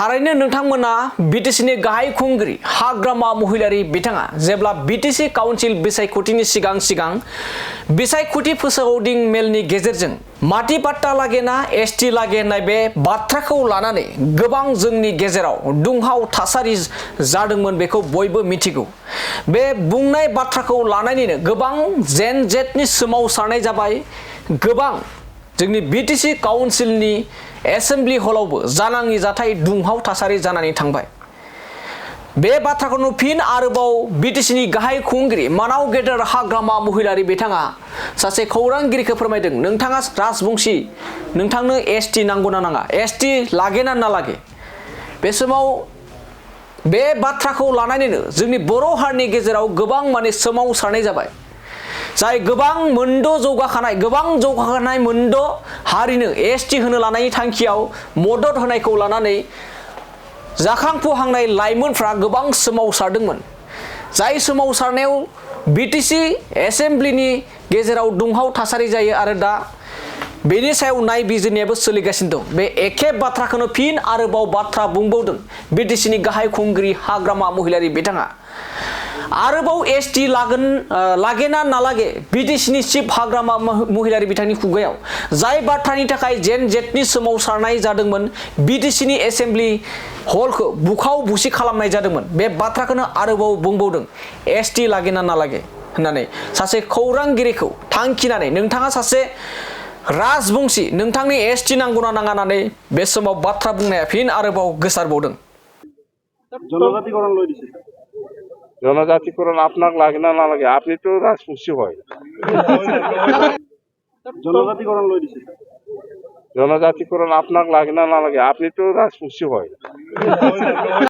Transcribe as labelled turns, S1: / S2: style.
S1: थारैनो नोंथांमोना बिटिसिनि गाहाय खुंगिरि हाग्रामा महिलारि बिथाङा जेब्ला बिटिसि काउन्सिल बिसायख'थिनि सिगां बिसायख'थि फोसावदिं मेलनि गेजेरजों माटि पाट्टा लागेना एसटि लागे होननाय बे बाथ्राखौ लानानै गोबां जोंनि गेजेराव दुंहाव थासारि जादोंमोन बेखौ बयबो मिथिगौ। बे बुंनाय बाथ्राखौ लानानैनो गोबां ZEN-Zनि सोमावसारनाय जाबाय। गोबां जोंनि बिटिसि काउन्सिलनि एसेम्बलि हलावबो जानाङि जाथाय दुंहाव थासारि जानानै थांबाय। बे बाथ्राखौनो फिन आरोबाव बिटिसिनि गाहाय खुंगिरि मानाव गेदेर हाग्रामा महिलारि बिथाङा सासे खौरांगिरिखौ फोरमायदों, नोंथाङा राजबंशी, नोंथांनो एसटि नांगौना नाङा, एसटि लागेना ना लागे। बे समाव बे बाथ्राखौ लानानैनो जोंनि बर' हारिनि गेजेराव गोबां सोमावसारनाय जाबाय। जाय गोबां जौगाखानाय मोनद' हारिनो एसटि होनो लानायनि थांखियाव मदद होनायखौ लानानै जाखांफुहांनाय लाइमोनफ्रा गोबां सोमावसारदोंमोन। जाय सोमावसारनायाव बिटिसि एसेम्बलिनि गेजेराव दुंहाव थासारि जायो आरो दा बेनि सायाव नायबिजिरनायाबो सोलिगासिनो दं। बे एखे बाथ्राखौनो फिन आरोबाव बाथ्रा बुंबावदों बिटिसिनि गाहाय खुंगिरि हाग्रामा महिलारि बिथाङा। आरोबाव एसटि लागेना ना लागे बिटिसिनि चिफ हाग्रामा महिलारि बिथांनि खुगायाव जाय बाथ्रानि थाखाय ZEN-Zनि सोमावसारनाय जादोंमोन, बिटिसिनि एसेम्बलि हलखौ बुखाव बुसि खालामनाय जादोंमोन, बे बाथ्राखौनो आरोबाव बुंबावदों एसटि लागेना ना लागे होननानै सासे खौरांगिरिखौ थांखिनानै नोंथाङा सासे राजबंशी, नोंथांनि एसटि नांगौना नाङा होननानै बे समाव बाथ्रा बुंनाया फिन आरोबाव गोसारबावदों।
S2: জনজাতিকরণ আপনার লাগে না না লাগে, আপনি তো রাজবংশী হয়। জনজাতিকরণ আপনার লাগে না না লাগে, আপনি তো রাজবংশী হয়।